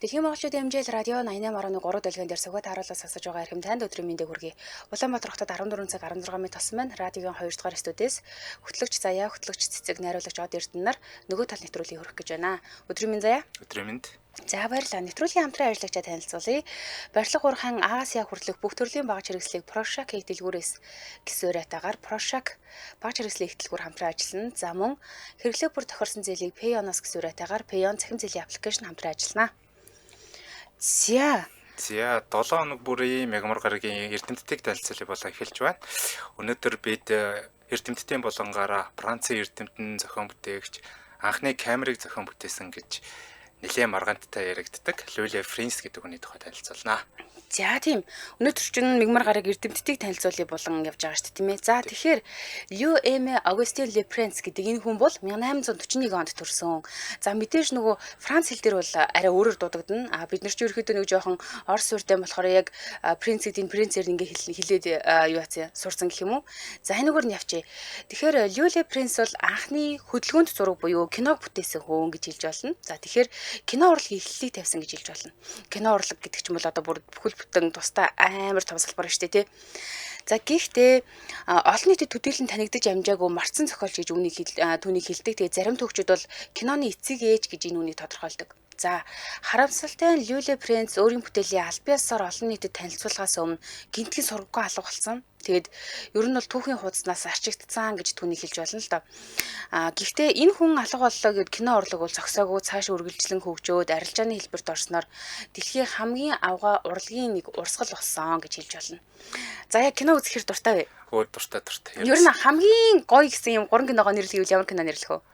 Дэлхийн монголчуудын хэмжээл радио 88.3 дэлгэн дээр сөгөө тааруулаад сонсож байгаа эрхэм танд өдрийн мэндийг хүргэе. Улаанбаатар хотод 14 цаг 16 минут болсон байна. Радиогийн 2 дугаар студиэс хөтлөгч Заяа, хөтлөгч Цэцэг, найруулагч Од Эрдэнэ нар нөгөө тал нэвтрүүлгийг хүргэх гэж байна. Өдрийн мэнд Заяа. Өдрийн мэнд. За баярлалаа. Нэвтрүүлгийн хамтран ажиллагчаа танилцуулъя. Барилга уурхайн Аас Я хүртэлх бүх төрлийн багаж хэрэгслийг Прошак их дэлгүүрээс гэсэн уриатаагаар Прошак багаж хэрэгслийн их дэлгүүр хамтран ажиллана. За мөн хэрэглээ бүр тохирсон зээлийг Payonos гэсэн уриатаагаар Payon цахим зээлийн аппликейшн хамтран ажиллана. За. За 7 хоног бүрийн Мегмар гарагийн эрдэмтдийг танилцуулъя болоо эхэлж байна. Өнөөдөр бид эрдэмтдийн болонгаараа Францын эрдэмтэн зохион бүтээгч анхны камерыг зохион бүтээсэн гэж нэлээд маргаантай яригддаг Лүле Фринс гэдэг хүний тухай танилцуулнаа. За тийм. Өнөөдөр чинь Мегмар гараг эрдэмтдийг танилцуулъя болон явж байгаа шүү дээ, тийм ээ. За тэгэхээр Лю Эме Огюстин Ле Пренс гэдэг энэ хүн бол 1841 онд төрсөн. За мэдээж нөгөө Франц хэл дээр бол арай өөрөөр дуудагдана. А бид нар ч ерөөхдөө нэг жоохон орос суурьтай болохоор яг принц гэдэг нь принцээр ингээ хэлээд юу яцсан сурсан гэх юм уу. За энэгээр нь явчих. Тэгэхээр Лю Ле Пренс бол анхны хөдөлгөөнт зураг буюу киног бүтээсэн хүн гэж хэлж болно. За тэгэхээр кино урлагийн эхлэлийг тавьсан гэж хэлж болно. Кино урлаг гэдэг чинь бол одоо бүр бүхэл бүтэн тусдаа амар том салбар шүү дээ, тий. За гэхдээ олон нийтэд төдийлөн танигдаж амжаагүй марцсан зохиолч гэж үүнийг түүнийг хэлдэг. Тэгээ зарим төвчүүд бол киноны эцэг ээж гэж энэ үнийг тодорхойлдог. За харамсалтай нь Люле Пренц өөрийн бүтээлийн аль биесээр олон нийтэд танилцуулахаас өмнө гинтгийн сургаггүй алга болсон. Тэгээд ер нь бол түүхийн хуудаснаас арчигдсан гэж түүнийг хэлж болно л доо. А гэхдээ энэ хүн алга боллоо гэд кино урлаг бол зогсоогүй цааш үргэлжлэн хөгжөөд арилжааны хэлбэрт орсноор дэлхийн хамгийн авгаа урлагийн нэг урсгал болсон гэж хэлж болно. За яг кино үзэхэр дуртай вэ? Өө дуртай дуртай. Ер нь хамгийн гоё гэсэн юм гурван киногоо нэрлэвэл ямар кино нэрлэх вэ?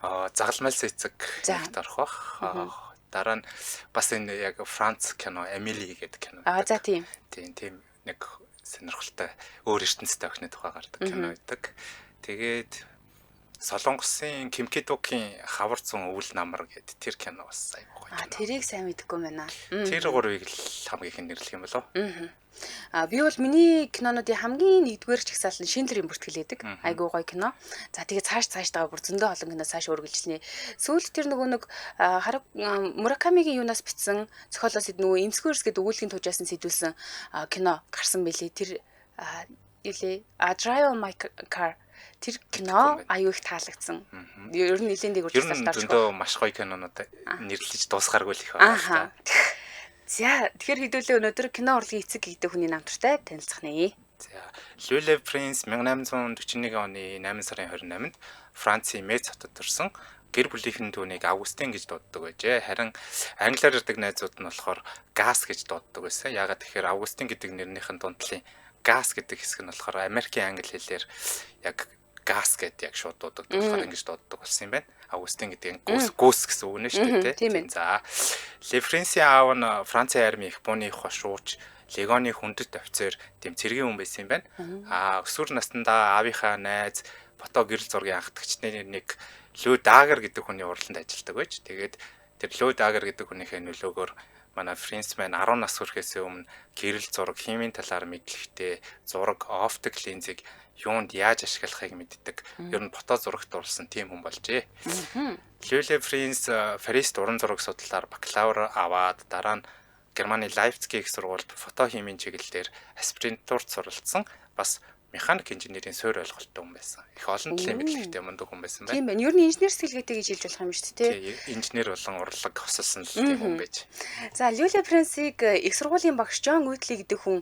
Аа загалмайлсан эцэг нэгт орох бах. Дараа нь бас энэ яг Франц кино Амели гэдэг кино. Аа за тийм. Тийм тийм нэг сонирхолтой өөр ертөнцтэй охины тухай гардаг кино байдаг. Тэгээд Солонгосын Кимкидукийн хавар зүүн өвөл намар гэдэг тэр кино бас айгүй гоё. Аа тэрийг сайн мэдэхгүй байна. Тэр гурвыг л хамгийн их нэрлэх юм болов. Аа би бол миний кинонуудын хамгийн нэгдүгээр ч ихсаал нь Шиндлерийн бүртгэл байдаг. Айгүй гоё кино. За тэгээ цааш цаашдаа бүр зөндөө олон кино цааш үргэлжлэнэ. Сүүлд тэр нөгөө нэг хараг Муракамигийн юунаас бичсэн зохиолоос нөгөө Эмсгөрс гэдэг өгүүлгийн тужаасан сэдвүүлсэн кино гарсан байлээ. Тэр юу лээ? А Drive My Car тэр кино аюу их таалагдсан. Ер нь нэлээд дээгүүр жагсаалт орж зөндөө маш гоё кинонууд нэрлэж дуусгааргүй л их байна л та. За тэгэхээр хэдүүлээ өнөөдөр кино урлагийн эцэг гэдэг хүний намтртай танилцах нэ. За Люле Принц 1841 оны 8 сарын 28-нд Францын Мец хотод төрсөн. Гэр бүлийнхэн түүнийг Августин гэж дууддаг байжээ. Харин англиар ярьдаг найзууд нь болохоор Гас гэж дууддаг байсан. Яагаад тэгэхээр Августин гэдэг нэрнийхэн дундлын Гас гэдэг хэсэг нь болохоор Америкийн англи хэлээр яг газ гэдэг яг шууд дуудаг болохоор ингэж дууддаг болсон юм байна. Августин гэдэг нь гүс гүс гэсэн үг нэ шүү дээ тийм. За Лефренсийн аав нь Францын армийн их бууны хошууч Легоны хүндэт офицер тийм цэргийн хүн байсан юм байна. Аа өсвөр наснда аавынхаа найз фото гэрэл зургийн анхдагчны нэг Лүү Дагер гэдэг хүний урланд ажилладаг байж. Тэгээд тэр Лүү Дагер гэдэг хүнийхээ нөлөөгөөр манай Фринсмен 10 нас хүрэхээс өмнө гэрэл зураг, химийн талаар мэдлэгтэй, зураг, оптик линзийг юунд яаж ашиглахыг мэддэг. Ер нь фото зурагт дурлсан тийм хүн болжээ. Люле Фринс Парист уран зураг судлалаар бакалавр аваад дараа нь Германы Лайпцигийн их сургуульд фото химийн чиглэлээр аспирантурт суралцсан. Бас механик инженерийн суурь ойлголттой хүн байсан. Их олон талын мэдлэгтэй мундаг хүн байсан байна. Тийм байна. Ер нь инженер сэтгэлгээтэй гэж хэлж болох юм шүү дээ, тий. Инженер болон урлаг хосолсон л тийм хүн байж. За, Люле Пренсийг их сургуулийн багш Джон Уитли гэдэг хүн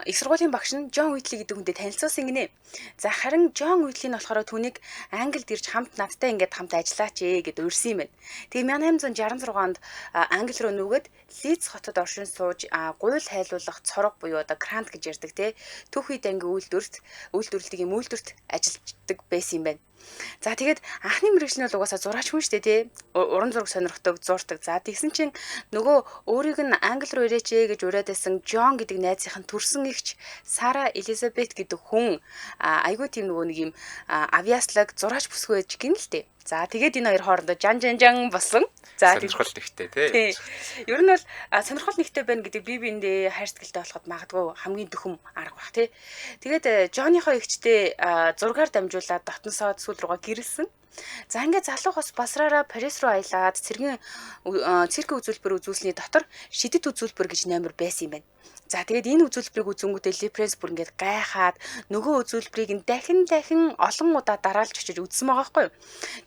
их сургуулийн багш нь Джон Уитли гэдэг хүнтэй танилцуулсан гинэ. За, харин Джон Уитли нь болохоор түүнийг Англид ирж хамт надтай ингээд хамт ажиллаач ээ гэд урьсан юм байна. Тэгээ 1866 онд Англи руу нүгэд Лидс хотод оршин сууж гуйл хайлуулах цорог буюу одоо грант гэж ярьдаг тий. Түүхий данги үйлдвэрлэдэг юм үйлдвэрт ажилладаг байсан юм байна. За тэгээд анхны мэргэжил нь бол угаасаа зураач хүн шүү дээ тий. Уран зураг сонирхдог, зурдаг. За тэгсэн чинь нөгөө өөрийг нь Англи руу ирээч ээ гэж уриад байсан Джон гэдэг найзынх нь төрсөн эгч Сара Элизабет гэдэг хүн айгүй тийм нөгөө нэг юм авьяаслаг зураач бүсгүй байж гин л дээ. За тэгээд энэ хоёр хоорондоо жан жан жан болсон. За сонирхол нэгтэй тий. Ер нь бол сонирхол нэгтэй байна гэдэг бие биендээ хайр сэтгэлтэй болоход магадгүй хамгийн дөхөм арга бах тий. Тэгээд Жоныхоо эгчтэй зургаар дамжуулаад дотносоод сүүл рүүгээ гэрэлсэн. За ингээд залуу хос Басраараа Парис руу аялаад цэргийн цирк үзүүлбэр үзүүлсний дотор шидэт үзүүлбэр гэж номер байсан юм байна. За тэгээд энэ үзүүлбэрийг үзэнгүүтээ Лепренс бүр ингээд гайхаад нөгөө үзүүлбэрийг нь дахин дахин олон удаа дараалж очиж үзсэн байгаа байхгүй юу.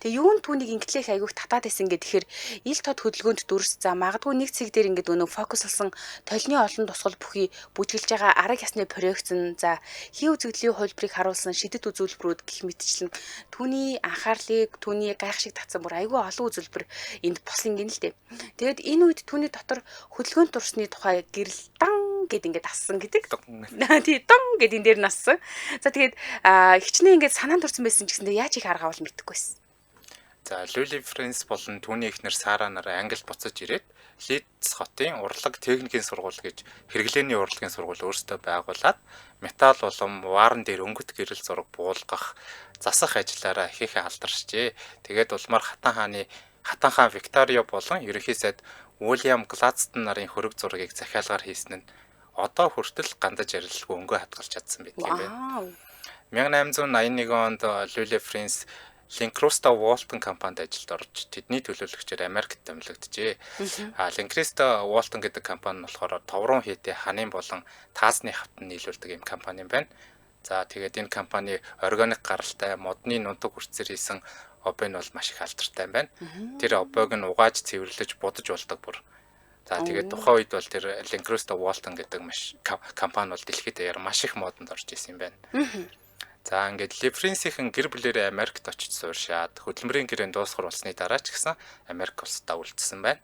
Тэгээ юун түүнийг инглих айгүйх татаад исэн гэ тэгэхээр ил тод хөдөлгөөнд дүрс за магадгүй нэг цэг дээр ингээд өнөө фокуслсан толны олон тусгал бүхий бүжиглж байгаа арга ясны проекцэн за хий үзэгдлийн хувилбарыг харуулсан шидэт үзүүлбэрүүд гэх мэтчлэн түүний анхаарлыг түүний гайхшиг татсан бүр айгүй олон үзүүлбэр энд босон гин л дээ. Тэгээд энэ үед түүний дотор хөдөлгөөнд дурсны тухай гэрэл дан гэд ингээд ассан гэдэг. Тий, дон гэд энэ дээр нь ассан. За тэгээд хичнээн ингээд санаанд төрсэн байсан ч гэсэндээ яаж их арга авал мэдэхгүй байсан. За Люли Фрэнс болон түүний эхнэр Сара нар Англид буцаж ирээд Лидс хотын урлаг техникийн сургууль гэж хэрэглээний урлагийн сургууль өөрсдөө байгуулад металл болон ваарн дээр өнгөт гэрэл зураг буулгах, засах ажиллаараа ихээхээ алдаршжээ. Тэгээд улмаар Хатан хаан Викторио болон ерөнхий сайд Уильям Гладстон нарын хөрөг зургийг захиалгаар хийсэн нь одоо хүртэл гандаж арилгүй өнгө хадгалж чадсан байдаг юм байна. 1881 онд Люли Фрэнс Линкруста Уолтон компанид ажилд орж тэдний төлөөлөгчөөр Америкт томилогджээ. Линкруста Уолтон гэдэг компани нь болохоор товрон хийтэй ханын болон таазны хавтан нийлүүлдэг юм компани юм байна. За тэгээд энэ компани органик гаралтай модны нунтаг үрцээр хийсэн обой нь бол маш их алдартай юм байна. Тэр обойг нь угааж цэвэрлэж будаж болдог бүр. За тэгээд тухайн үед бол тэр Линкруста Уолтон гэдэг маш компани бол дэлхийд даяар маш их модонд орж исэн юм байна. За ингээд Лефренсийн гэр бүлээрээ Америкт очиж сууршаад хөдөлмөрийн гэрээнд дуусгар болсны дараа ч гэсэн Америк улсдаа үлдсэн байна.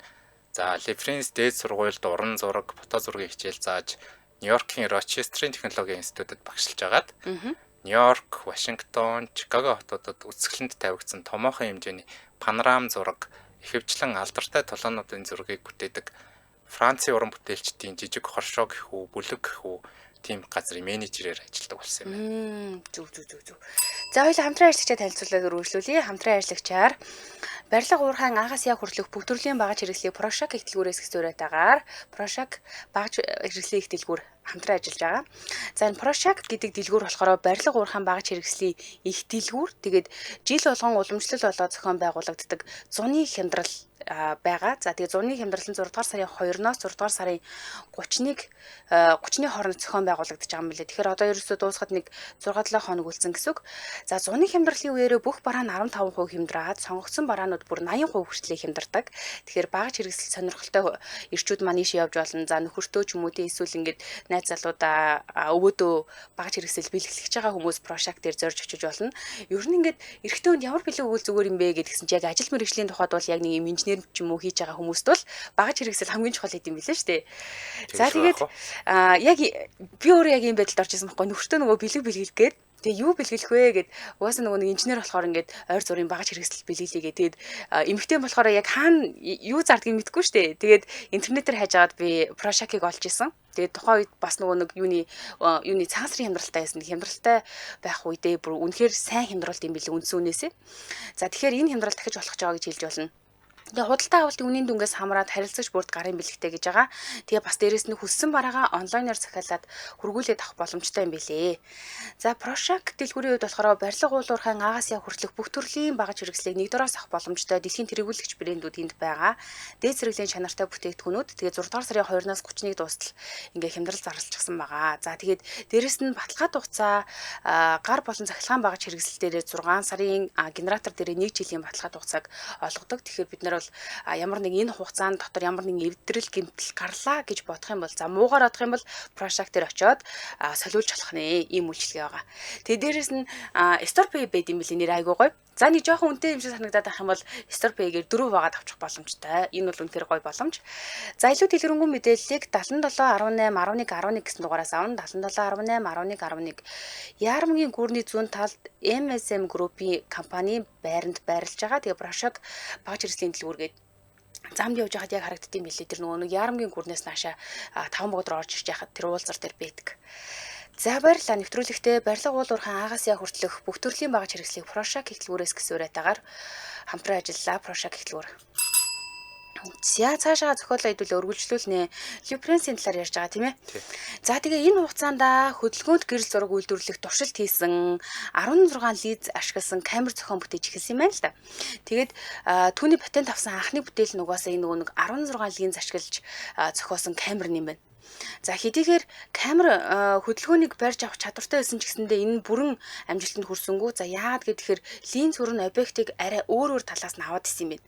За Лефренс дээд сургуульд уран зураг, фото зургийн хичээл зааж Нью-Йоркийн Рочестерийн технологийн институтэд багшилж агаад Нью-Йорк, Вашингтон, Чикаго хотуудад үзэсгэлэнт тавигдсан томоохон хэмжээний панорам зураг, ихэвчлэн алдартай тулаануудын зургийг бүтээдэг Францын уран бүтээлчдийн жижиг хоршоо гэх үү, бүлэг гэх үү тийм газрын менежерээр ажилладаг болсон юм байна. Зүг зүг зүг зүг. За хоёулаа хамтран ажиллагчаа танилцуулаад үргэлжлүүлье. Хамтран ажиллагчаар барилга уурхайн агаас яг хүртэлх бүх төрлийн багаж хэрэгслийг Прошак их дэлгүүрээс их зуриатаагаар Прошак багаж хэрэгслийн их дэлгүүр хамтран ажиллаж байгаа. За энэ Прошак гэдэг дэлгүүр болохоор барилга уурхайн багаж хэрэгслийн их дэлгүүр. Тэгээд жил болгон уламжлал болоо зохион байгуулагддаг зуны хямдрал байгаа. За тэгээ зуны хямдрал нь 6 дугаар сарын 2-ноос 6 дугаар сарын 31-ны хооронд зохион байгуулагдаж байгаа юм билээ. Тэгэхээр одоо ерөөсөө дуусахад нэг 6-7 хоног үлдсэн гэсэн үг. За зуны хямдралын үеэрээ бүх бараа нь 15% хямдраад сонгогдсон бараанууд бүр 80% хүртлээр хямдардаг. Тэгэхээр багаж хэрэгсэл сонирхолтой ирчүүд маань ийш явж болно. За нөхөртөө ч юм уу тий эсвэл ингээд найз залуудаа өвөөдөө багаж хэрэгсэл бэлгэлж байгаа хүмүүс Прошак дээр зорж очиж болно. Ер нь ингээд эрэгтэй хүнд ямар бэлэг өгвөл зүгээр юм бэ гэдгсэн чи яг ажил мэргэжлийн тухайд бол яг нэг юм инженер ч юм уу хийж байгаа хүмүүст бол багаж хэрэгсэл хамгийн чухал юм билээ шүү дээ. За тэгээд яг би өөрөө яг ийм байдалд орж ирсэн байхгүй нөхөртөө нөгөө бэлэг бэлгэлгээд тэгээ юу бэлгэлэх вэ гэд угаасаа нөгөө нэг инженер болохоор ингээд ойр зургийн багаж хэрэгсэл бэлгэлээгээ тэгээд эмэгтэй болохоор яг хаана юу зардгийг мэдэхгүй шүү дээ. Тэгээд интернетээр хайжгаад би Прошакийг олж исэн. Тэгээд тухайн үед бас нөгөө нэг юуны цагаан сарын хямдралтай байсан. Хямдралтай байх үедээ бүр үнэхээр сайн хямдралт юм билээ үндсэн үнээсээ. За тэгэхээр энэ хямдрал дахиж болох гэж байгаа гэж хэлж болно. Тэгээ худалдаа авалтын үнийн дүнгээс хамраад харилцагч бүрд гарын бэлэгтэй гэж байгаа. Тэгээ бас дээрэс нь хүссэн бараагаа онлайнаар захиалаад хүргүүлээд авах боломжтой юм билээ. За Прошак дэлгүүрийн хувьд болохоор барилга уулуурхайн агаас яв хүртэлх бүх төрлийн багаж хэрэгслийг нэг дороос авах боломжтой дэлхийн тэргүүлэгч брэндүүд энд байгаа. Дээд зэрэглэлийн чанартай бүтээгдэхүүнүүд тэгээ 6 дугаар сарын 2-наас 31 дуустал ингээ хямдрал зарлчихсан байгаа. За тэгээд дээрэс нь баталгаа хугацаа гар болон цахилгаан багаж хэрэгсэл дээрээ 6 сарын генератор дээрээ 1 жилийн баталгаа хугацааг олгодог. Тэгэхээр бид нар ямар нэг энэ хугацаанд дотор ямар нэгэн эвдрэл гэмтэл гарлаа гэж бодох юм бол за муугаар бодох юм бол Прошак дээр очиод солиулж болох нэ ийм үйлчилгээ байгаа. Тэгээ дээрэс нь Store Pay байд юм билээ нэр айгуу гоё. За нэг жоохон үнэтэй юм шиг санагдаад байх юм бол Store Pay-гээр 4 багаад авчих боломжтой. Энэ бол үнэхээр гоё боломж. За илүү дэлгэрэнгүй мэдээллийг 77 18 11 11 гэсэн дугаараас авна. 77 18 11 11. Яармгийн гүрний зүүн талд MSM Group-ийн компани байранд байрлаж байгаа. Тэгээ Прошак багаж хэрэгслийн дэлгүүргээд замд явж байхад яг харагддсан билээ. Тэр нөгөө нэг яармгийн гүрнээс наашаа 5 богд руу орж ирж байхад тэр уулзар дээр байдаг. За баярлалаа. Нэвтрүүлэгтээ барилга уулуурхайн агаас я хүртэлх бүх төрлийн багаж хэрэгслийг Прошак их дэлгүүрээс гэсэн уриатаагаар хамтран ажиллалаа. Прошак их дэлгүүр. За цаашаа зохиолоо хэдүүлээ өргөлжлүүлнэ. Ле Принсийн талаар ярьж байгаа тийм ээ. За тэгээ энэ хугацаанд хөдөлгөөнт гэрэл зураг үйлдвэрлэх туршилт хийсэн 16 линз ашигласан камер зохион бүтээж эхэлсэн юм байна л да. Тэгээд түүний патент авсан анхны бүтээл нь угаасаа энэ нөгөө нэг 16 линз ашиглаж зохиосон камер юм байна. За хэдийгээр камер хөдөлгөөнийг барьж авах чадвартай байсан ч гэсэндээ энэ нь бүрэн амжилтанд хүрсэнгүү. За яагаад гэхээр линз хүрэн объектыг арай өөр өөр талаас нь аваад исэн юм байна.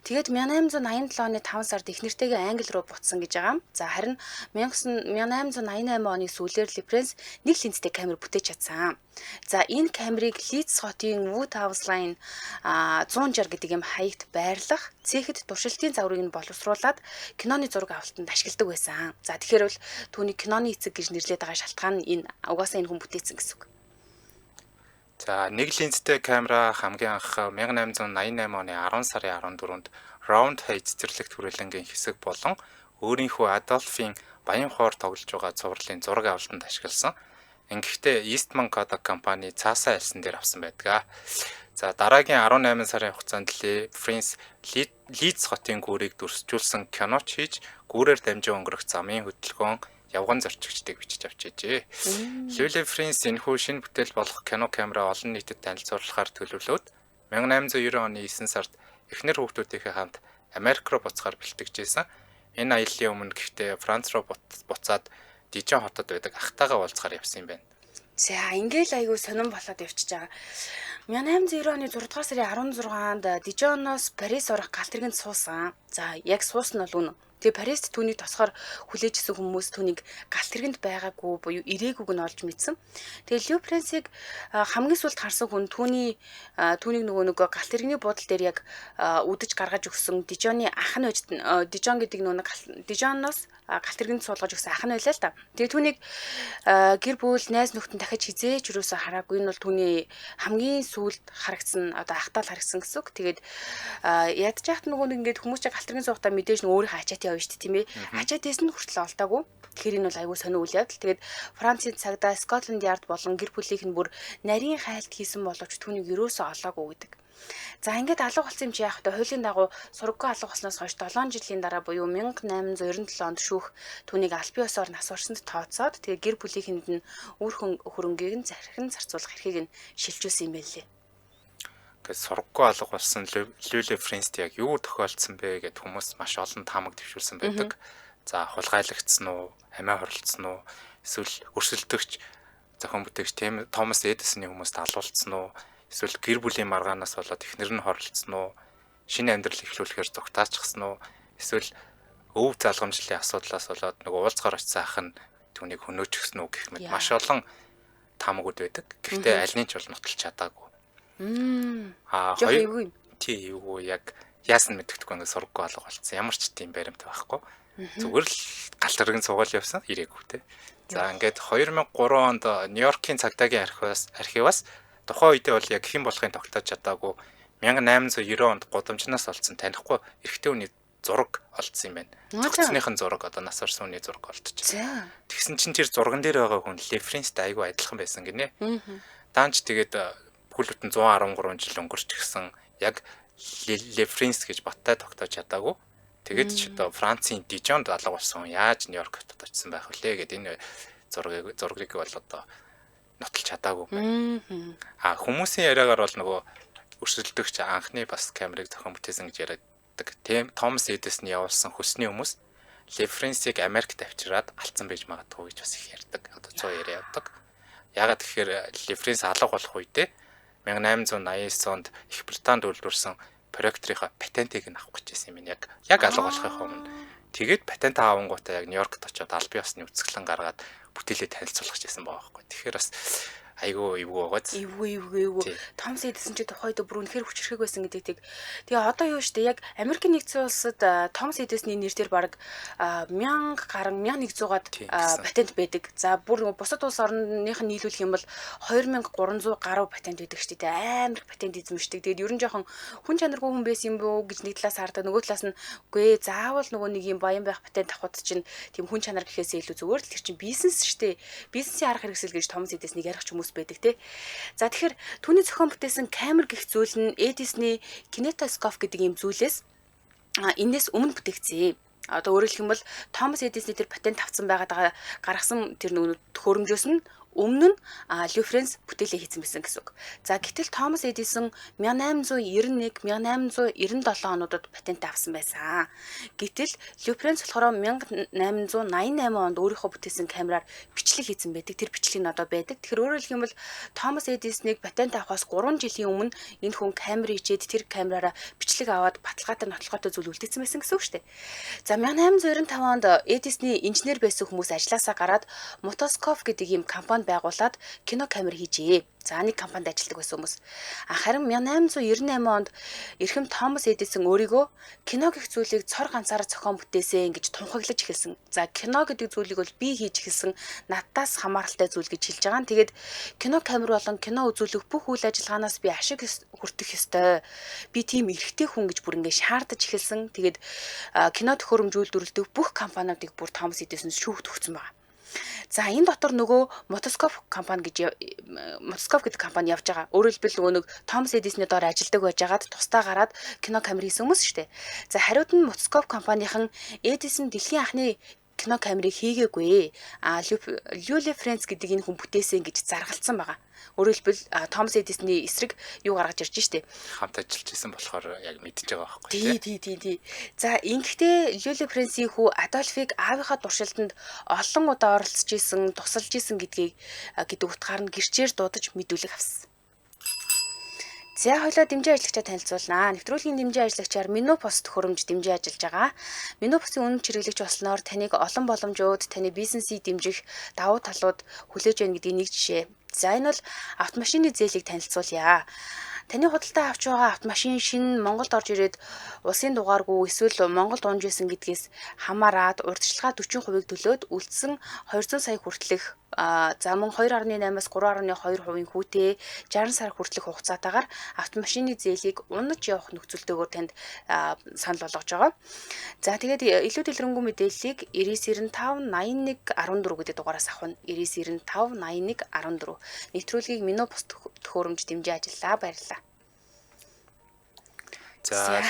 Тэгээд 1887 оны 5 сард их нэртэйгээ Англи руу буцсан гэж байгаа. За харин 1888 оны сүүлээр Лефренс нэг линзтэй камер бүтээж чадсан. За энэ камерыг Лидс хотын Woodhouse Line 160 гэдэг юм хаягт байрлах цэхэд туршилтын загварыг нь боловсруулад киноны зураг авалтанд ашигладаг байсан. За тэгэхээр бол түүний киноны эцэг гэж нэрлэдэг байгаа шалтгаан нь энэ угаасаа энэ хүн бүтээсэн гэсэн үг. За нэг линзтэй камера хамгийн анх 1888 оны 10 сарын 14-нд Round Hay цэцэрлэгт хүрээлэнгийн хэсэг болон өөрийнхөө Адольфын баян хоор тоглож байгаа цувралын зураг авалтанд ашигласан. Ингэхдээ Eastman Kodak компани цаасаа альсан дээр авсан байдаг. За дараагийн 18 сарын хугацаанд Ле Принс Лидс хотын гүүрийг дүрсжүүлсэн киноч хийж гүүрээр дамжин өнгөрөх замын хөдөлгөөн явган зорчигчдыг бичиж авч ижээ. Ле Принс энэхүү шинэ бүтээл болох кино камера олон нийтэд танилцуулахаар төлөвлөөд 1890 оны 9 сард эхнэр хүүхдүүдийнхээ хамт Америк руу буцахаар бэлтгэжсэн. Энэ аяллаа өмнө гэхдээ Франц руу буцаад Дижон хотод байдаг ахтайгаа уулзахаар явсан юм байна. За ингээл айгүй сонирн болоод явчихж байгаа. 1890 оны 6 дугаар сарын 16-нд Дижоноос Парис орох галт тэргэнд суусан. За яг суусан нь бол үнэн. Тэгээ Парист түүнийг тосхоор хүлээж исэн хүмүүс түүнийг галт тэргэнд байгаагүй буюу ирээгүйг нь олж мэдсэн. Тэгээ Ле Принсийг хамгийн сүүлд харсан хүн түүний түүнийг нөгөө галт тэрэгний буудал дээр яг үдэж гаргаж өгсөн Дижоны ах нь байж Дижон гэдэг нөгөө Дижоноос галт тэргэнд суулгаж өгсөн ах нь байлаа л да. Тэгээ түүнийг гэр бүл найз нөхдөд дахиж хизээч юусоо хараагүй. Энэ бол түүний хамгийн сүүлд харагдсан одоо ахтаал харагдсан гэсэн үг. Тэгээд ядж яхад нөгөө нэг ингээд хүмүүс чинь галт тэргийн суухдаа мэдээж нөгөө өөрийнхөө ачаат явна шүү дээ тийм ээ. Ачаат дэс нь хүртэл олдоогүй. Тэгэхээр энэ бол айгүй сонин үйл явдал. Тэгээд Францын цагдаа Скотланд Ярд болон гэр бүлийнх нь бүр нарийн хайлт хийсэн боловч түүнийг ерөөсөө олоогүй гэдэг. За ингээд алга болсон юм чи яах вэ? Хуулийн дагуу сургаггүй алга болсноос хойш 7 жилийн дараа буюу 1897 онд шүүх түүнийг албан ёсоор нас барсанд тооцоод тэгээ гэр бүлийнхэнд нь үр хөрөнгийг нь зархин зарцуулах эрхийг нь шилжүүлсэн юм байлээ. Ингээд сургаггүй алга болсон Ле Принст яг юу тохиолдсон бэ гэд хүмүүс маш олон таамаг дэвшүүлсэн байдаг. За хулгайлагдсан уу, амиа хорлолцсон уу, эсвэл өрсөлдөгч зохион бүтээгч Томас Эдисоны хүмүүст алуулсан уу, эсвэл гэр бүлийн маргаанаас болоод эхнэр нь хорлолцсон уу, шинэ амьдрал эхлүүлэхээр зугтаачихсан уу, эсвэл өв залгамжлалын асуудлаас болоод нөгөө уулзгаар очисан ах нь түүнийг хөнөөчихсөн үү гэх мэт маш олон таамагуд байдаг. Гэхдээ аль нь ч бол нотолж чадаагүй. Аа хоёр тий эвгүй яг яасан мэддэхгүй ингээд сургаггүй алга болцсон. Ямар ч тийм баримт байхгүй. Зүгээр л галт тэрэгэн суугаал явсан ирээгүй те. За ингээд 2003 онд Нью-Йоркийн цагдаагийн архиваас тухайн үедээ бол яг хэн болохыг тогтоож чадаагүй 1890 онд гудамжнаас олдсон танихгүй эрэгтэй хүний зураг олдсон юм байна. Цогцсныхын зураг одоо нас барсан хүний зураг олдчих. Тэгсэн чинь тэр зурган дээр байгаа хүн Ле Принстэй айгүй адилхан байсан гинэ. Даанч тэгээд бүхэл бүтэн 113 жил өнгөрч гисэн яг Ле Принс гэж баттай тогтоож чадаагүй. Тэгээд ч одоо Францын Дижонд алга болсон яаж Нью-Йорк хотод очисон байх вүлээ гэд энэ зургийг бол одоо нотолж чадаагүй байна. А хүмүүсийн яриагаар бол нөгөө өрсөлдөгч анхны бас камерыг зохион бүтээсэн гэж яриаддаг. Тийм Томас Эдисон явуулсан хөсний хүмүүс Ле Принсийг Америкт авчираад алдсан байж магадгүй гэж бас их ярьдаг. Одоо 100 яриа явдаг. Яагаад тэгэхээр Ле Принс алга болох үедээ 1889 онд Их Британд үйлдвэрлэсэн проекторынхаа патентыг нь авах гэж байсан юм байна. Яг алга болохынхоо өмнө. Тэгээд патент авангуудаа яг Нью-Йоркт очиод албан ёсны үзэсгэлэн гаргаад бүтээлээ танилцуулах гэсэн байгаа байхгүй. Тэгэхээр бас айгүй эвгүй байгааз. Эвгүй. Томас Эдисон чи тухайд бүр үнэхээр хүчирхэг байсан гэдэг. Тэгээ одоо юу штэ яг Америкийн нэгдсэн улсад Томас Эдисоны нэр дээр бараг 1000 гаруй 1100-аад патент байдаг. За бүр бусад улс орных нь нийлүүлэх юм бол 2300 гаруй патент байдаг штэ. Тэгээ амар их патент эзэмшдэг. Тэгээд ер нь жоохон хүн чанаргүй хүн байсан юм бүү гэж нэг талаас хардаг. Нөгөө талаас нь үгүй заавал нөгөө нэг юм баян байх патент авахд чинь тийм хүн чанар гэхээсээ илүү зүгээр л тэр чинь бизнес штэ. Бизнесийн арга хэрэгсэл гэж Томас Эдисоныг ярих ч хүмүүс байдаг те. За тэгэхээр түүний зохион бүтээсэн камер гэх зүйл нь Эдисоны кинетоскоп гэдэг ийм зүйлээс энээс өмнө бүтээгдсэн. Одоо өөрөөр хэлэх юм бол Томас Эдисоны тэр патент авсан байгаад гаргасан тэр нөгөө төхөөрөмжөөс нь өмнө нь Лю Френс бүтээлээ хийсэн байсан гэсэн үг. За гэтэл Томас Эдисон 1891, 1897 онуудад патент авсан байсан. Гэтэл Лю Френс болохоор 1888 онд өөрийнхөө бүтээсэн камераар бичлэг хийсэн байдаг. Тэр бичлэг нь одоо байдаг. Тэгэхээр өөрөөр хэлэх юм бол Томас Эдисонийг патент авахаас 3 жилийн өмнө энэ хүн камер ичээд тэр камераараа бичлэг аваад баталгаатай нотлохотой зүйл үлдээсэн байсан гэсэн үг шүү дээ. За 1895 онд Эдисоны инженер байсан хүмүүс ажилласаа гараад Мотоскоп гэдэг ийм компани байгуулад кино камер хийжээ. За нэг компанид ажилладаг байсан хүмүүс. Харин 1898 онд эрхэм Томас Эдисон өөрийгөө кино гэх зүйлийг цор ганцаараа зохион бүтээсэн гэж тунхаглаж эхэлсэн. За кино гэдэг зүйлийг бол би хийж эхэлсэн, надаас хамааралтай зүйл гэж хэлж байгаа. Тэгээд кино камер болон кино үзүүлэх бүх үйл ажиллагаанаас би ашиг хүртэх ёстой. Би тийм эрхтэй хүн гэж бүр ингэ шаардаж эхэлсэн. Тэгээд кино төхөөрөмж үйлдвэрлэдэг бүх компаниудыг бүр Томас Эдисон шүүхт өгсөн байна. За энэ дотор нөгөө Мотоскоп компани гэж Мотоскоп гэдэг компани явж байгаа. Өөрөөр хэлбэл нөгөө нэг Томас Эдисоны доор ажилладаг байжгаад тусдаа гараад кино камер хийсэн хүмүүс шүү дээ. За хариуд нь Мотоскоп компанийн Эдисон дэлхийн анхны кино камерыг хийгээгүй. А Люле Френц гэдэг энэ хүн бүтээсэн гэж заргалцсан байгаа. Өөрөөр хэлбэл Томас Эдисоны эсрэг юу гаргаж ирж штэ. Хамт ажиллаж исэн болохоор яг мэдж байгаа байхгүй тий. Тий. За ингэхдээ Люле Френцийн хүү Адольфыг аавынхаа туршилтанд олон удаа оролцож исэн, тусалж исэн гэдгийг гэдэг утгаар нь гэрчээр дуудаж мэдүүлэг авсан. За хоёлаа дэмжин ажиллагчаа танилцуулнаа. Нэвтрүүлгийн дэмжин ажиллагчаар Минопос төхөөрөмж дэмжин ажиллаж байгаа. Минопосын үнэмт хэрэглэгч болсноор таныг олон боломжууд, таны бизнесийг дэмжих давуу талууд хүлээж байна гэдгийг нэг жишээ. За энэ бол автомашины зээлийг танилцуулъя. Таны худалдаа авч байгаа автомашин шинэ Монголд орж ирээд улсын дугааргүй эсвэл Монголд унж исэн гэдгээс хамаарат урьдчилгаа 40%-ийг төлөөд үлдсэн 200 сая хүртэлх за мөн 2.8-аас 3.2% хүүтэй 60 сар хүртэлх хугацаатаагаар автомашины зээлийг унаж явах нөхцөлтэйгээр танд санал болгож байгаа. За тэгээд илүү дэлгэрэнгүй мэдээллийг 9995 81 14 гэдэг дугаараас авах нь 9995 81 14. Нэвтрүүлгийг Минопос төхөөрөмж дэмжин ажиллаа. Баярлалаа. За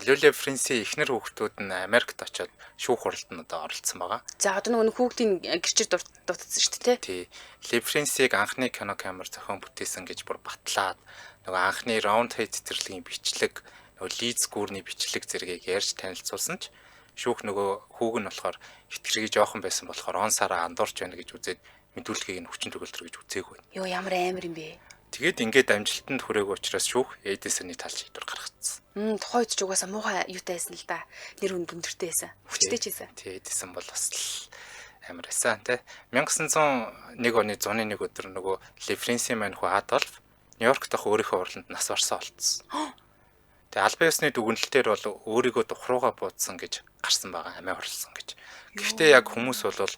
Люле Френсийн эхнэр хүүхдүүд нь Америкт очиод шүүх хуралд нь одоо оролцсон байгаа. За одоо нөгөө хүүхдийн гэрчээр дутцсан шүү дээ, тий. Ле Френсийг анхны кино камер зохион бүтээсэн гэж бүр батлаад нөгөө анхны Round Head цэцэрлэгийн бичлэг, нөгөө Лиз гүүрний бичлэг зэргийг ярьж танилцуулсан ч шүүх нөгөө хүүг нь болохоор хитрхи жоохон байсан болохоор он сараа андуурч байна гэж үзээд мэдүүлгийг нь хүчин төгөлтөр гэж үзээгүй. Йоо ямар амар юм бэ? Тэгээд ингээд амжилтанд хүрээгүй учраас шүүх Эдисоны тал шийдвэр гаргацсан. Тухайн үед ч угаасаа муухай юутай байсан л да. Нэр хүн өндөртэй байсан. Хүчтэй ч байсан. Тий, Эдисон бол бас л амар байсан тий. 1901 оны зуны 1 өдөр нөгөө Лефренсийн маань хүү Адольф Нью-Йорк дахь өөрийнхөө урланд нас барсан олдсон. Тэгээ албан ёсны дүгнэлтээр бол өөрийгөө дух руугаа буудсан гэж гарсан байгаа, амиа хорлсон гэж. Гэхдээ яг хүмүүс бол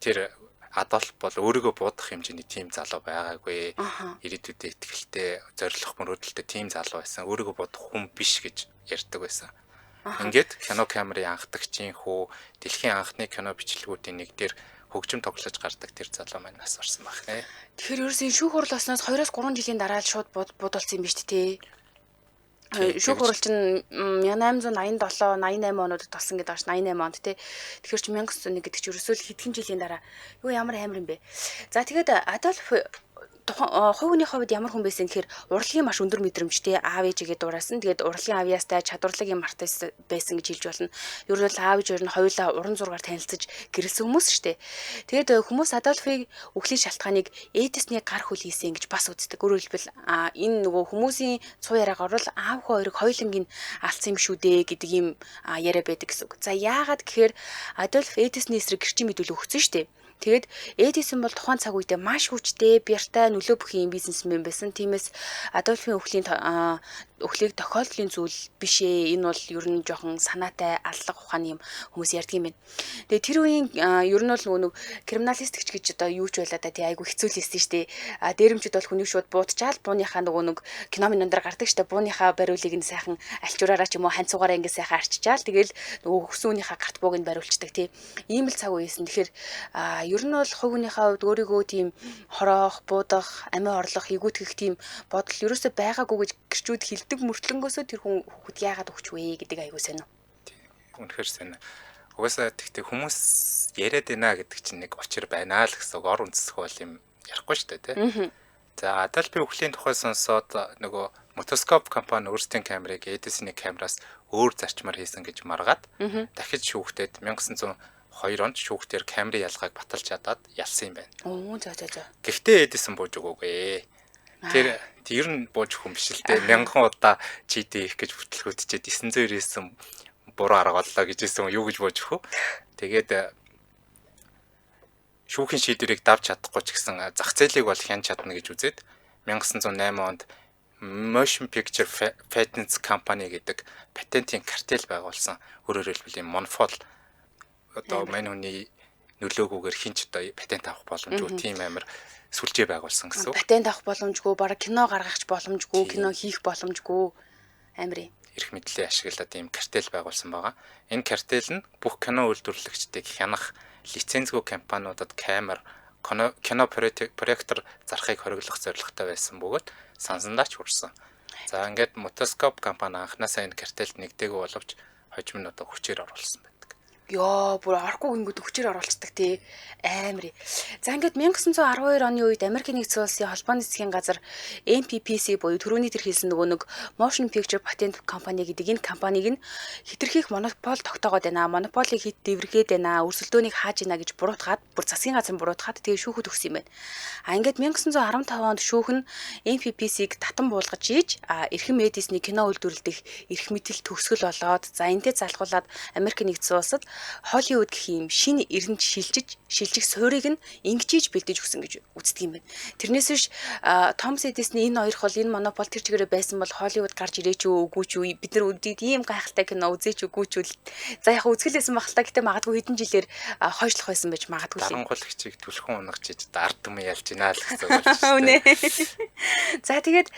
тэр Адольф бол өөрийгөө буудах хэмжээний тийм залуу байгаагүй. Ирээдүйдээ итгэлтэй, зорилго мөрөөдөлтэй тийм залуу байсан. Өөрийгөө бодох хүн биш гэж ярьдаг байсан. Ингээд кино камерын анхдагчийн хүү, дэлхийн анхны кино бичлэгүүдийн нэг дээр хөгжим тоглож гардаг тэр залуу маань нас барсан байх нэ. Тэгэхээр ерөөсөө шүүх хурал болсноос 2-3 жилийн дараа л шууд буудулсан юм биш үү? Шүүх хурал чинь 1887, 88 онуудад болсон гэдэг ааш 88 онд тий. Тэгэхээр чи 1901 гэдэг чи ерөөсөө л хэдхэн жилийн дараа юу ямар амар юм бэ. За тэгээд Адольф тухайн хувийн хувьд ямар хүн байсан гэхээр урлагийн маш өндөр мэдрэмжтэй аав ээжигээ дуурайсан. Тэгээд урлагийн авьяастай чадварлагийн юм артист байсан гэж хэлж болно. Ер нь бол аав ээж хоёр нь хоёулаа уран зургаар танилцаж гэрэлсэн хүмүүс шүү дээ. Тэгээд хүмүүс Адольфыг үхлийн шалтгааныг Эдисний гар хөл хийсэн гэж бас үздэг. Өөрөөр хэлбэл энэ нөгөө хүмүүсийн цуу яриагаар бол аав хүү хоёрыг хоёулангийн алдсан юм шүү дээ гэдэг ийм яриа байдаг гэсэн үг. За яагаад гэхээр Адольф Эдисний эсрэг гэрчийн мэдүүлэг өгсөн шүү дээ. Тэгээд Эдисон бол тухайн цаг үедээ маш хүчтэй, бяртай, нөлөө бүхий юм бизнесмен байсан. Тиймээс Адольфын үхлийг тохиолдлын зүйл биш ээ. Энэ бол ер нь жоохон санаатай, аллах ухааны юм хүмүүс ярьдаг юм байна. Тэгээд тэр үеийн ер нь бол нөгөө нэг криминалистикч гэж одоо юу ч байлаа да тий айгу хэцүү л байсан шүү дээ. А дээрэмчд бол хүнийг шууд буудчаал бууныхаа нөгөө нэг кино минь дээр гардаг шүү дээ. Бууныхаа бариулыг нь сайхан альчуураараа ч юм уу ханцуугаараа ингэ сайхан арчичаал тэгэл нөгөө хөсөн хүнийхээ гарт бууг нь бариулцдаг тий. Ийм л цаг үеэсэн. Тэгэхээр ер нь бол хувь хүнийхээ хувьд өөрийгөө тийм хороох, буудах, амиа орлох, эвгүйтгэх тийм бодол ерөөсөө байгаагүй гэж гэрчүүд хэлдэг мөртлөнгөөсөө тэр хүн хүүхэд яагаад өгч вэ гэдэг айгуу сонь. Үнэхээр сайн. Угаасаа тэгтээ хүмүүс яриад байна гэдэг чинь нэг учир байна л гэсэн үг. Ор үндэсэх бол юм ярихгүй шүү дээ, тий. За Адольфи үхлийн тухай сонсоод нөгөө Мотоскоп компани өөрсдийн камерыг Эдисоны камераас өөр зарчмаар хийсэн гэж маргаад дахиж шүүхтэд 1902 онд шүүхтэр камерын ялгааг баталж чадаад ялсан юм байна. Оо за за за. Гэхдээ Эдисон бууж өгөөгүй. Тэр ер нь бууж өгөх юм биш л дээ. Мянган удаа чийдээ хийх гэж бүтлгүүтчихэд 999 буруу арга боллоо гэж хэлсэн, юу гэж бууж өгөх вэ? Тэгээд шүүхийн шийдвэрийг давж чадахгүй ч гэсэн зах зээлийг бол хянч чадна гэж үзээд 1908 онд Motion Picture Patents Company гэдэг патентын картел байгуулсан. Өөрөөр хэлбэл юм монопол, одоо мань хүний нөлөөгүйгээр хинч одоо патент авах боломжгүй тийм амар сүлжээ байгуулсан гэсэн үг. Патент авах боломжгүй, бараг кино гаргах ч боломжгүй, кино хийх боломжгүй амар юм. Эрх мэдлээ ашиглаад ийм картел байгуулсан байгаа. Энэ картел нь бүх кино үйлдвэрлэгчдийг хянах, лицензгүй компаниудад камер, кино проектор зарахыг хориглох зорилготой байсан бөгөөд сансандаа ч хүрсэн. За ингээд Мотоскоп компани анханасаа энэ картелд нэгдээгүй боловч хожим нь одоо хүчээр оруулсан байдаг. Йоо, бүр орохгүй гингүүд хүчээр оруулцдаг тий. Амар. За ингээд 1912 оны үед Америкийн нэгдсэн улсын холбооны засгийн газар MPPC буюу түрүүний тэр хэлсэн нөгөө нэг Motion Picture Patent Company гэдэг энэ компаниг нь хэтэрхийх монопол тогтоогоод байна. Монополийг хит дэврэгээд байна. Өрсөлдөөнийг хааж байна гэж буруутгаад, бүр засгийн газар буруутгаад тэгээ шүүхэд өгсөн юм байна. А ингээд 1915 онд шүүх нь MPPC-г татан буулгаж ийж эрхэм Эдисоны кино үйлдвэрлэдэх эрх мэдэл төгсгөл болоод, за энтэй залгуулад Америк нэгдсэн улсад Холливуд гэх юм шинэ эренч шилжих суурийг нь ингэж бэлдэж өгсөн гэж үздэг юм байна. Тэрнээс биш Томас Эдисоны энэ хоёр хол энэ монопол тэр чигээрээ байсан бол Холливуд гарч ирээч үү үгүй ч үү, бид нар үдид ийм гайхалтай кино үзээч үгүй ч үл. За яг үзгэлээсэн байх л та, гэтээ магадгүй хэдэн жилээр хойшлох байсан байж магадгүй. Дарангуул хичээг түлхэн унагч иж ард түмэн ялж байна л гэсэн үг болж байна. За тэгээд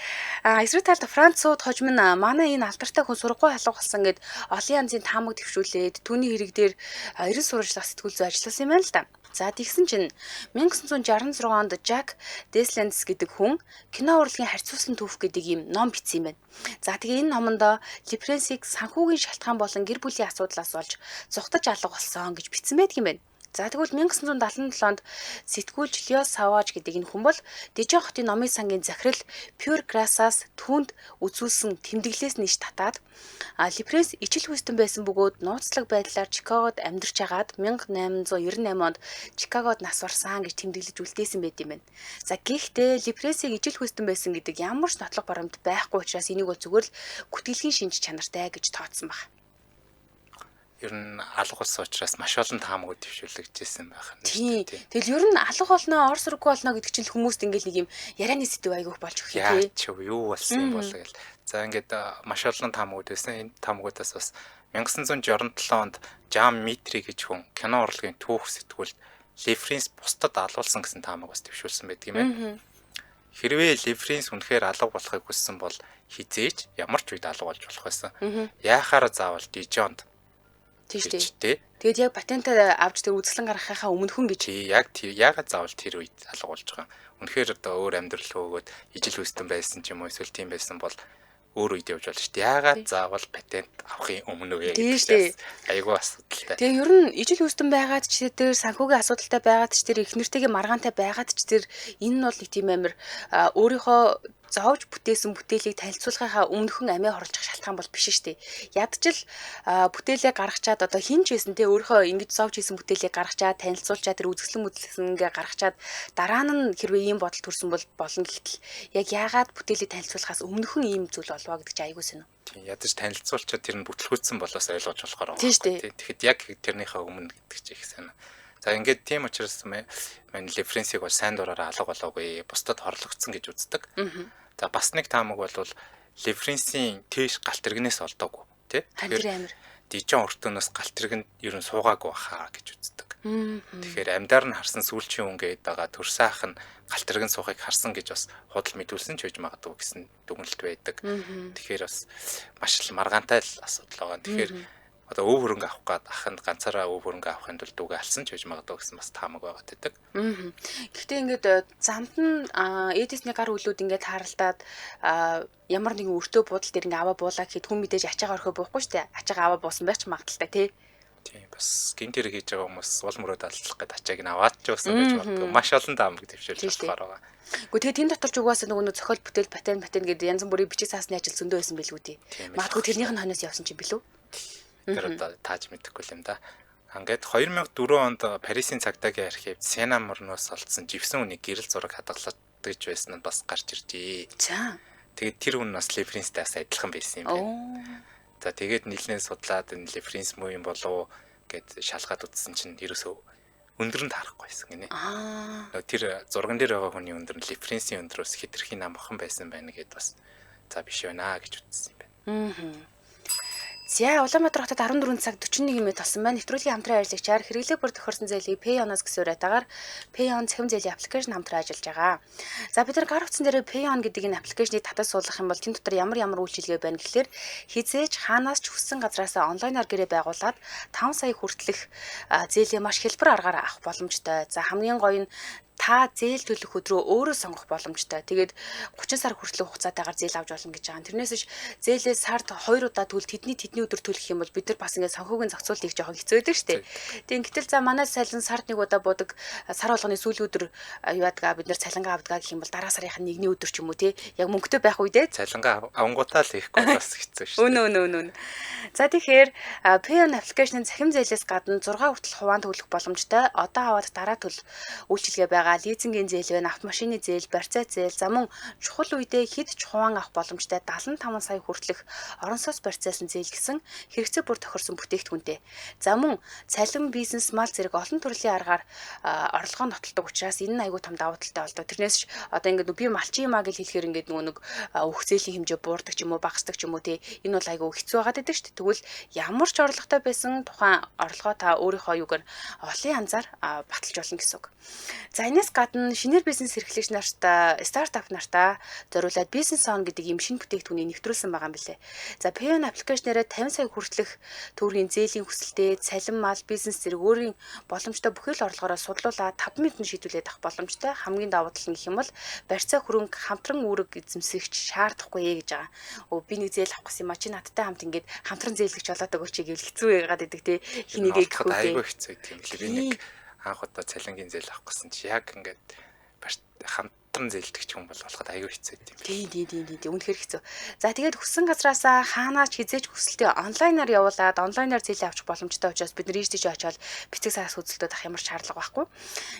эсрэг талд Францууд хожим нь манай энэ алдартай хүн сургуу халга болсон гэд олон янзын таамаг дэвшүүлээд түүний хэрэг дээр 90 сурвалжлах сэтгүүл зүй ажилласан юм байна л да. За тэгсэн чинь 1966 онд Жак Деслендс гэдэг хүн кино урлагийн харьцуулсан түүх гэдэг ийм ном бичсэн юм байна. За тэгээ энэ номондоо Лефренсийг санхүүгийн шалтгаан болон гэр бүлийн асуудлаас болж зугтаж алга болсон гэж бичсэн байдаг юм байна. За тэгвэл 1977 онд сэтгүүлч Лео Саваж гэдэг энэ хүн бол Дижон хотын номын сангийн захирал Пюр Грасаас түүнд үзүүлсэн тэмдэглээс ниш татаад Лефренс ичил хүстэн байсан бөгөөд нууцлаг байдлаар Чикагод амьдарч хагаад 1898 онд Чикагод нас барсан гэж тэмдэглэж үлдээсэн байт юм байна. За гэхдээ Лефренсийг ичил хүстэн байсан гэдэг ямар ч нотлох баримт байхгүй учраас энийг бол зүгээр л гүтгэлгийн шинж чанартай гэж тооцсон баг. Ер нь алга болсон учраас маш олон таамагуд дэвшүүлэгдэжсэн байх нь шүү дээ. Тэгэл ер нь алга болно, ор сургуу болно гэдэг чинь хүмүүст ингээл нэг юм ярианы сэдв айгүйх болж өгөх юм тий. Яач юу болсон юм бол гэл. За ингээд маш олон таамагуд байсан. Энэ таамагудаас бас 1967 онд Жан Митри гэж хүн кино урлагийн түүх сэтгүүлд Лефренс бусдад алуулсан гэсэн таамаг бас дэвшүүлсэн байдаг юм байна. Хэрвээ Лефренс үнэхээр алга болохыг хүссэн бол хизээж ямар ч үед алга болж болох байсан. Яахаараа заавал Дижонд. Тийм шүү дээ. Тэгээд яг патентаа авч тэр үзэсгэлэн гаргахынхаа өмнөхөн гэж. Тий, яг яагаад заавал тэр үед алга болж байгаа юм. Үнэхээр одоо өөр амьдрал хөөгөөд ижил хүстэн байсан ч юм уу эсвэл тийм байсан бол өөр үед явж болно шүү дээ. Яагаад заавал патент авахын өмнө вэ гэдэг айгүй асуудалтай. Тэгээ ер нь ижил хүстэн байгаад ч тэр санхүүгийн асуудалтай байгаад ч тэр их нэртэйгээ маргаантай байгаад ч тэр энэ нь бол нэг тийм амир өөрийнхөө зовж бүтээсэн бүтээлийг танилцуулахынхаа өмнөхөн амиа хорлох шалтгаан бол биш шүү дээ. Ядчил бүтээлээ гаргачаад одоо хин ч байсан те өөрийнхөө ингэж зовж хийсэн бүтээлийг гаргачаад танилцуулчаад тэр үзэсгэлэн мүзлэсэнгээ гаргачаад дараа нь хэрвээ ийм бодол төрсөн бол болно гэтэл яг яагаад бүтээлийг танилцуулахаас өмнөхөн ийм зүйл болвоо гэдэг чинь айгүй сонь. Тийм, ядаж танилцуулчаад тэр нь бүтлгүүцсэн болоос ойлгож болохоор байгаа байхгүй. Тэгэхэд яг тэрнийхээ өмнө гэдэг чинь их сайн. За ингээд тийм учраас маань Лефренсийг бол сайн дураараа алга болоогүй, бусдад хорлогдсон гэж үздэг. За бас нэг таамаг бол Лефренсийн тээш галт тэрэгнээс олдоогүй тий. Тэгэхээр Дижон өртөөнөөс галт тэргэнд ер нь суугаагүй баха гэж үздэг. Тэгэхээр амьдаар нь харсан сүүлчийн хүн гээд байгаа төрсөн ах нь галт тэрэгэн суухыг харсан гэж бас худал мэдүүлсэн ч байж магадгүй гэсэн дүгнэлт байдаг. Тэгэхээр бас маш л маргаантай л асуудал байгаа. Тэгэхээр одоо өв хөрөнгө авах гээд аханд ганцаараа өв хөрөнгө авахын тулд дүүгээ алсан ч байж магадгүй гэсэн бас таамаг байгаад байдаг. Гэхдээ ингээд замд нь Эдисний гар үлүүд ингээд харалтаад ямар нэгэн өртөө буудал дээр ингээд аваа буулаа гэхэд хүн мэдээж ачаагаа орхио буухгүй шүү дээ. Ачаагаа аваа буусан байх ч магадaltaй тий. Тийм бас гинт хэрэг хийж байгаа хүмүүс уул мөрөөд алдлах гээд ачааг нь аваад ч байсан байж магадгүй. Маш олон таамаг дэвшүүлж болохоор байгаа. Гэхдээ тэгээ тэн дотор ч угаасаа нөгөө зохиол бүтээл патент патент гэдэг янз бүрийн бичиг цаасны ажил зөндөө байсан билүү тий. Магадгүй тэрнийх нь хойноос явсан ч юм билүү. Тэр одоо тааж мэдэхгүй юм да. Ингээд 2004 онд Парисын цагдаагийн архивд Сена морноос олдсон живсэн үний гэрэл зураг хадгалагдаж байсан нь бас гарч иржээ. За. Тэгээд тэр хүн бас Лефринстэй бас адилхан байсан юм байна. За тэгээд нэлээд судлаад энэ Лефринс муу юм болов гэд шалгаад үзсэн чинь ерөөсөө өндөр нь таарахгүй байсан гинэ. Аа. Тэр зурган дээр байгаа хүний өндөр нь Лефринсийн өндрөөс хэтэрхий намхан байсан байна гэд бас за биш байна гэж үзсэн юм байна. За Улаанбаатар хотод 14 цаг 41 минут болсон байна. Нэвтрүүлгийн хамтран ажиллагчаар хэрэглээ бүр тохирсон зээлийг Payon-оос гэсэн уриатаагаар Payon цахим зээлийн аппликейшн хамтран ажиллаж байгаа. За бид нар гар утсан дээр Payon гэдэг энэ аппликейшнийг татаж суулгах юм бол тэн дотор ямар ямар үйлчилгээ байна гэхлээр хизээж хаанаас ч хүссэн газраасаа онлайнаар гэрээ байгуулад 5 сая хүртэлх зээлээ маш хялбар аргаар авах боломжтой. За хамгийн гоё нь та зээл төлөх өдрөө өөрөө сонгох боломжтой. Тэгээд 30 сар хүртэлх хугацаатайгаар зээл авч болно гэж байгаа. Тэрнээс биш зээлээ сард 2 удаа төлд тэдний өдөр төлөх юм бол бид нар бас ингээд санхүүгийн зохицуулт хийх жоохон хэцүү байдаг шүү дээ. Тэгээд гэтэл за манай цалин сард нэг удаа будаг, сар болгоны сүүлийн өдөр юу яадаг бид нар цалингаа авдаг гэх юм бол дараа сарынх нь нэгний өдөр ч юм уу тий яг мөнгөтэй байх үедээ цалингаа авангуудаа л хийхгүй бас хэцүү шүү дээ. Үнэ. За тэгэхээр Payon аппликейшны цахим зээлээс гадна 6 хүртэл хуваан төлөх боломжтой. Одоо аваад дараа төл үйлчилгээ байгаа. Лизингийн зээл байна, автомашины зээл, барьцаа зээл, за мөн чухал үедээ хэд ч хуваан авах боломжтой 75 сая хүртэлх орон сууц барьцаалсан зээл гэсэн хэрэгцээ бүр тохирсон бүтээгдэхүүнтэй. За мөн цалин, бизнес, мал зэрэг олон төрлийн аргаар орлогоо нотолдог учраас энэ нь айгүй том давуу талтай болдог. Тэрнээс ч одоо ингээд би малчин юм а гэж хэлэхээр ингээд нөгөө нэг өөх зээлийн хэмжээ буурдаг ч юм уу, багасдаг ч юм уу тий. Энэ бол айгүй хэцүү байгаад байдаг шүү дээ. Тэгвэл ямар ч орлоготой байсан тухайн орлогоо та өөрийнхөө юугаар олон янзаар баталж болно гэсэн үг. За энэс гадна шинээр бизнес эрхлэгч нарт, стартап нартаа зориулаад Business On гэдэг ийм шинэ бүтээгдэхүүнийг нэвтрүүлсэн байгаа юм билээ. За Payon аппликейшнээрээ 50 сая хүртэлх төгрөгийн зээлийн хүсэлтээ, цалин, мал, бизнес зэрэг өөрийн боломжтой бүхэл орлогоороо судлуулаад 5 минутанд шийдвүлээд авах боломжтой. Хамгийн давуу тал нь гэх юм бол барьцаа хөрөнгө хамтран үүрэг эзэмсэгч шаардахгүй гэж байгаа. Өө би нэг зээл авах гэсэн юм а чи надтай хамт ингээд хамтран зээлгч болоод өгөөч гэвэл хэцүү яагаад гэдэг те хинийгээ гэхүү те. Айгүй хэцүү юм лээ. Би нэг анх удаа цалингийн зээл авах гэсэн чи яг ингээд хамтран зээлдэг ч юм бол болоход аюу хэцүү юм. Тийм. Үнэхээр хэцүү. За тэгээд хүссэн газраасаа хаанаач хизээж хүсэлтээ онлайнаар явуулаад онлайнаар зээлээ авчих боломжтой учраас бид нар ийш тийш очиод бицэг саас хөдөлтөд авах ямар ч шаардлага байхгүй.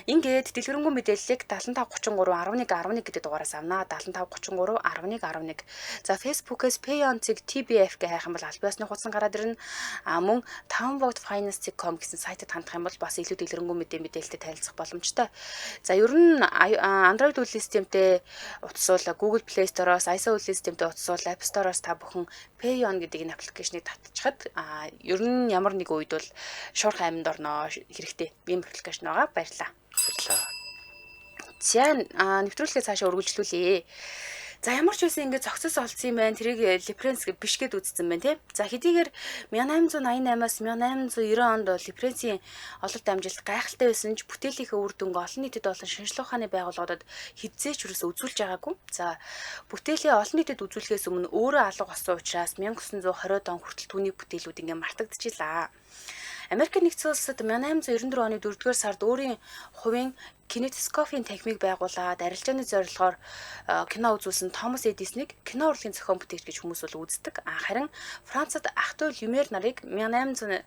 Ингээд дэлгэрэнгүй мэдээллийг 75 33 11 11 гэдэг дугаараас авнаа. 75 33 11 11. За Facebook-ээс Payon.tbf гэх хайх юм бол аль биесны хуудсан гараад ирнэ. А мөн townvotefinance.com гэсэн сайтад хандах юм бол бас илүү дэлгэрэнгүй мэдээлэлтэй танилцах боломжтой. За ер нь Android үйлдлийн системтэй утасуул Google Play Store-оос, iOS үйлдлийн системтэй утасуул App Store-оос та бүхэн Payon гэдэг энэ аппликейшнийг татчихад ер нь ямар нэг үед бол шуурх аминд орноо хэрэгтэй ийм аппликейшн байгаа. Баярлалаа. Баярлалаа. За нэвтрүүлгээ цаашаа үргэлжлүүлье. За ямар ч байсан ингээд зохицос олцсон юм байна. Тэрийг Лефренс биш гэд үзсэн байна тий. За хэдийгээр 1888-аас 1890 онд Лефренсийн ололт амжилт гайхалтай байсан ч бүтээлийнхээ үр дүнг олон нийтэд болон шинжлэх ухааны байгууллагуудад хэзээ ч юусоо үзүүлж байгаагүй. За бүтээлээ олон нийтэд үзүүлэхээс өмнө өөрөө алга болсон учраас 1920-од он хүртэл түүний бүтээлүүд ингээд мартагдчихлаа. Америк нэгдсэн улсад 1894 оны 4-р сард өөрийн хувийн кинетоскопын танхимыг байгуулад арилжааны зорилгоор кино үзүүлсэн Томас Эдисонийг кино урлагийн зохион бүтээгч гэж хүмүүс бол үздэг. Харин Францад ах トゥ Люмьер нарыг 1895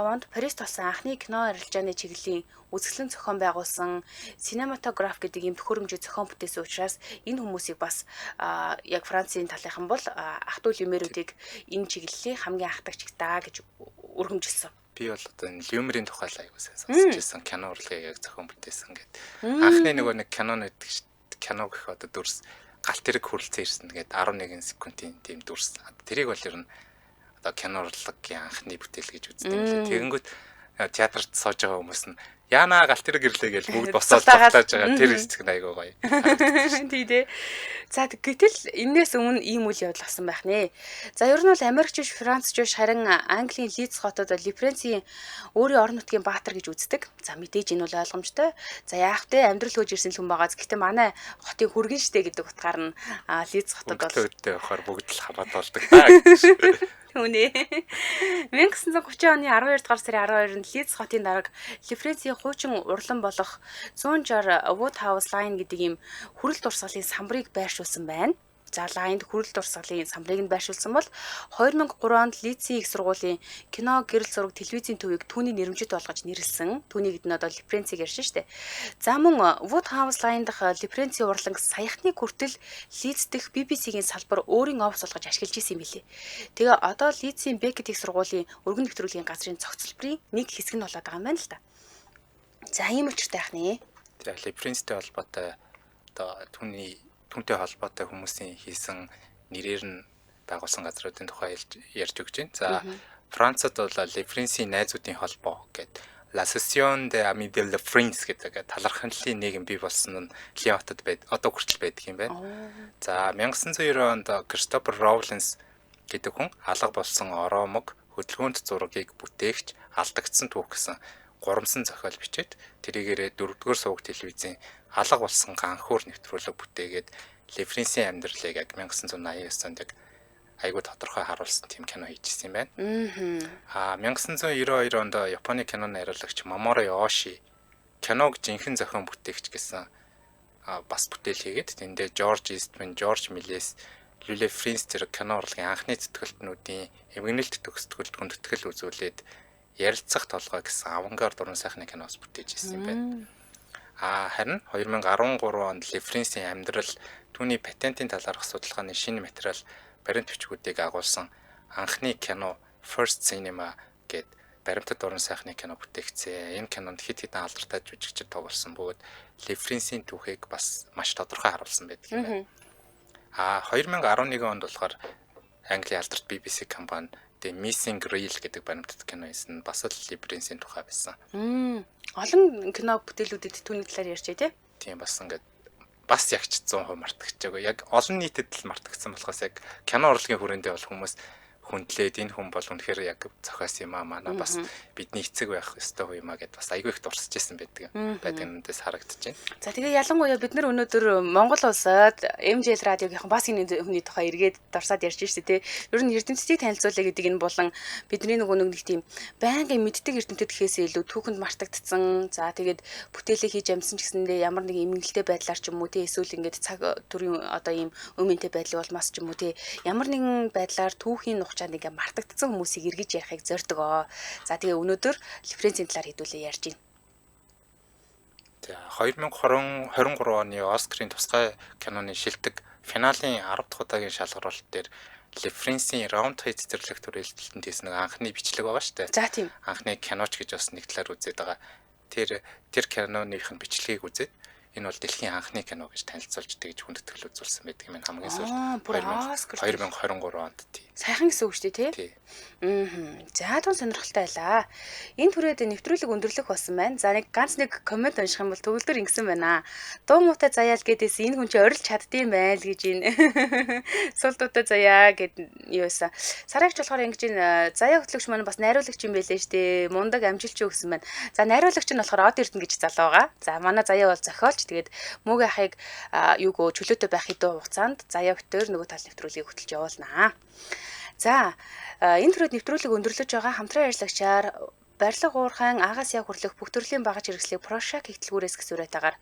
онд Парист болсон анхны кино арилжааны чиглэлийн үзэсгэлэн зохион байгуулсан синематограф гэдэг ийм төхөөрөмжийг зохион бүтээсэн учраас энэ хүмүүсийг бас яг Францын талынхан бол ах トゥ Люмьерүүдийг энэ чиглэлийн хамгийн анхдагч даа гэж өргөмжилсөн. Би бол одоо энэ Люмерийн тухай л аягүй сайн сонсч байсан. Кино урлагийг яг зохион бүтээсэн гэдэг. Анхны нөгөө нэг кино гэдэг кино гэх одоо дүрс галт тэрэг хүрэлцэн ирсэн гэдэг 11 секундын тийм дүрс. Тэрийг бол ер нь одоо кино урлагийн анхны бүтээл гэж үздэг юм лээ. Тэгэнгүүт театрт сууж байгаа хүмүүс нь Яна галт тэрэг ирлээ гэж бүгд босоод зогтоож байгаа. Тэр хэсэг нь айгүй гоё. Тий дээ. За гэтэл энээс өмнө ийм үйл явдал болсон байх нэ. За ер нь бол Америкч биш, Францч биш, харин Английн Лидс хотод Лефренсийн өөрийн орон нутгийн баатар гэж үздэг. За мэдээж энэ бол ойлгомжтой. За яах вэ? Амьдрал хөөж ирсэн л хүн байгааз. Гэтэ манай хотын хүргэн штэ гэдэг утгаар нь Лидс хотод бол өдөө явахаар бүгд л хамаад болдог та гэж. Үнэ. 1930 оны 12 дугаар сарын 12-нд Лидс хотын дарга Лефренсийн хуучин урлан болох 160 Woodhouse Line гэдэг ийм хүрэл дурсгалын самбарыг байршуулсан байна. За лайнд хүрэл дурсгалын самбарыг нь байршуулсан бол 2003 онд Лидсийн их сургуулийн кино, гэрэл зураг, телевизийн төвийг түүний нэрмжит болгож нэрлсэн. Түүний гэдэг нь одоо Лефренцийг ярьсан шүү дээ. За мөн Woodhouse Line дахь Лефренцийн урланг саяхныг хүртэл Лидс дэх BBC-гийн салбар өөрийн офис болгож ашиглаж исэн юм билээ. Тэгээ одоо Лидсийн Бекет их сургуулийн өргөн нэвтрүүлгийн газрын цогцлборын нэг хэсэг нь болоод байгаа юм байна л да. За ийм учиртай байх нэ. Тэгээ Лефренцтэй холбоотой одоо түүнтэй холбоотой хүмүүсийн хийсэн нэрээр нь байгуулсан газруудын тухай ярьж өгч байна. За Францад бол Лефренсийн найзуудын холбоо гэдэг L'Association des Amis de la France гэдэг таларханлын нийгэм бий болсон нь Лион хотод байд. Одоо хүртэл байдаг юм байна. За 1990 онд Кристофер Роулинс гэдэг хүн алга болсон ороомог хөдөлгөөнт зургийг бүтээгч алдагдсан түүх гэсэн гурамсан зохиол бичээд тэрийгээрээ 4-р суваг телевизийн алга болсон ганхуур нэвтрүүлэг бүтээгээд Лефренсийн амьдралыг яг 1989 онд яг айгүй тодорхой харуулсан тийм кино хийжсэн юм байна. Аа 1992 онд Японы киноны найруулагч Мамору Йоши киног жинхэнэ зохион бүтээгч гэсэн бас бүтээл хийгээд тэндээ Жорж Истман, Жорж Милес, Люле Фринс зэрэг кино урлагийн анхны зүтгэлтнүүдийн эмгэнэлт төгсдгөлд хүндэтгэл үзүүлээд ярилцах толгой гэсэн авангард уран сайхны киноос бүтээж ирсэн юм байна. А харин 2013 онд Лефренсийн амьдрал түүний патентын талаарх судалгааны шинэ материал баримт бичгүүдийг агуулсан анхны кино First Cinema гээд баримтат уран сайхны кино бүтээгдсэн. Энэ кинонд хэд хэдэн алдартай жүжигчид тоглосон бөгөөд Лефренсийн түүхийг бас маш тодорхой харуулсан байдаг юм байна. А 2011 онд болохоор Английн алдарт BBC компани The Missing Reel гэдэг баримтат кино хийсэн. Бас л Лефренсийн тухай байсан. Олон кино бүтээлүүдэд түүний талаар ярьжээ тий. Тийм бас ингээд бас яг ч 100% мартагдчихаагүй. Яг олон нийтэд л мартагдсан болохоос яг кино урлагийн хүрээндээ бол хүмүүс хүндлээд энэ хүн бол үнэхээр яг зохиос юм аа, манай бас бидний эцэг байх ёстой юм аа гэд бас айгүй их дурсаж ирсэн байдаг. Байдаг юмдээс харагдаж байна. За тэгээ ялангуяа бид нар өнөөдөр Монгол улсад MJL радиогийнхан бас энэ хүний тухай эргээд дурсаад ярьж штэ тий. Ер нь эрдэмтдийг танилцуулъя гэдэг энэ болон бидний нөгөө нэг тийм байнгын мэддэг эрдэмтэд гэхээсээ илүү түүхэнд мартагдсан. За тэгээд бүтээлээ хийж амжсан ч гэсэндээ ямар нэг эмгэнэлтэй байдлаар ч юм уу тий, эсвэл ингээд цаг төрийн одоо ийм өмнөтэй байдлыг болмоос ч юм уу тий, ямар нэгэн байдлаар түүхийн нухчаанд ингээ мартагдсан хүмүүсийг эргэж ярихыг зорддог. За тэгээ өнөөдөр Лефренсийн талаар хэдүүлээ ярьж байна. За 2023 оны Оскарын тусгай киноны шилдэг финалийн 10 дахь удаагийн шалгаруулалт дээр Лефренсийн раунд 2 цэцэрлэг түрээлтэлтэнд хийсэн нэг анхны бичлэг байгаа шүү дээ. За тийм. Анхны киноч гэж бас нэг талаар үзээд байгаа. Тэр киноных нь бичлэгийг үзээд энэ бол дэлхийн анхны кино гэж танилцуулж тэгж хүндэтгэл үзүүлсэн байдаг юм хамгийн сүүлд. 2023 онд тий. Сайхан гэсэн үг шүү дээ тий. За тун сонирхолтой байлаа. Энэ түрээд нэвтрүүлэг өндөрлөх болсон байна. За нэг ганц нэг коммент унших юм бол төгөлдөр ингэсэн байна. Дуу муутай заяал гэдээс энэ хүн чи орилж чаддсан байл гэж энэ. Сул дуутай заяа гэд юу байсан. Сараагч болохоор ингэж энэ заяа хөтлөгч маань бас найруулагч юм байлээ шүү дээ. Мундаг амжилч юу гэсэн байна. За найруулагч нь болохоор Од Эрдэнэ гэж залуу байгаа. За манай заяа бол зохиолч. Тэгээд мөг ахыг юугөө чөлөөтэй байх хэдэн хугацаанд заяа битээр нөгөө тал нэвтрүүлгийг хөтөлж явуулнаа. За энэ түрээд нэвтрүүлэг өндөрлөж байгаа хамтран ажиллагчаар Барилга уурхайн агаас яг хүрлэх бүх төрлийн багаж хэрэгслийг Прошак ихтлгүүрээс гэсэн уриатаагаар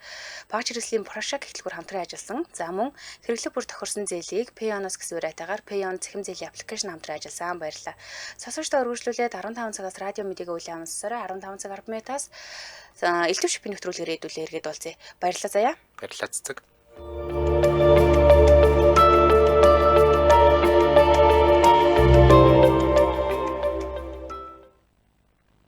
багаж хэрэгслийн Прошак ихтлгүүр хамтран ажилласан. За мөн хэрэглэг бүр тохирсон зээлийг Payonos гэсэн уриатаагаар Payon цахим зээлийн аппликейшн хамтран ажилласан. Баярлалаа. Сонсогчдоо өргөжлүүлээд 15 цагаас радио мэдээг үйл амсараа 15 цаг 10 минутаас элдв шипийн нэвтрүүлгээр хэдүүлээ эргээд уулзъя. Баярлалаа заяа. Баярлалаа цэцэг.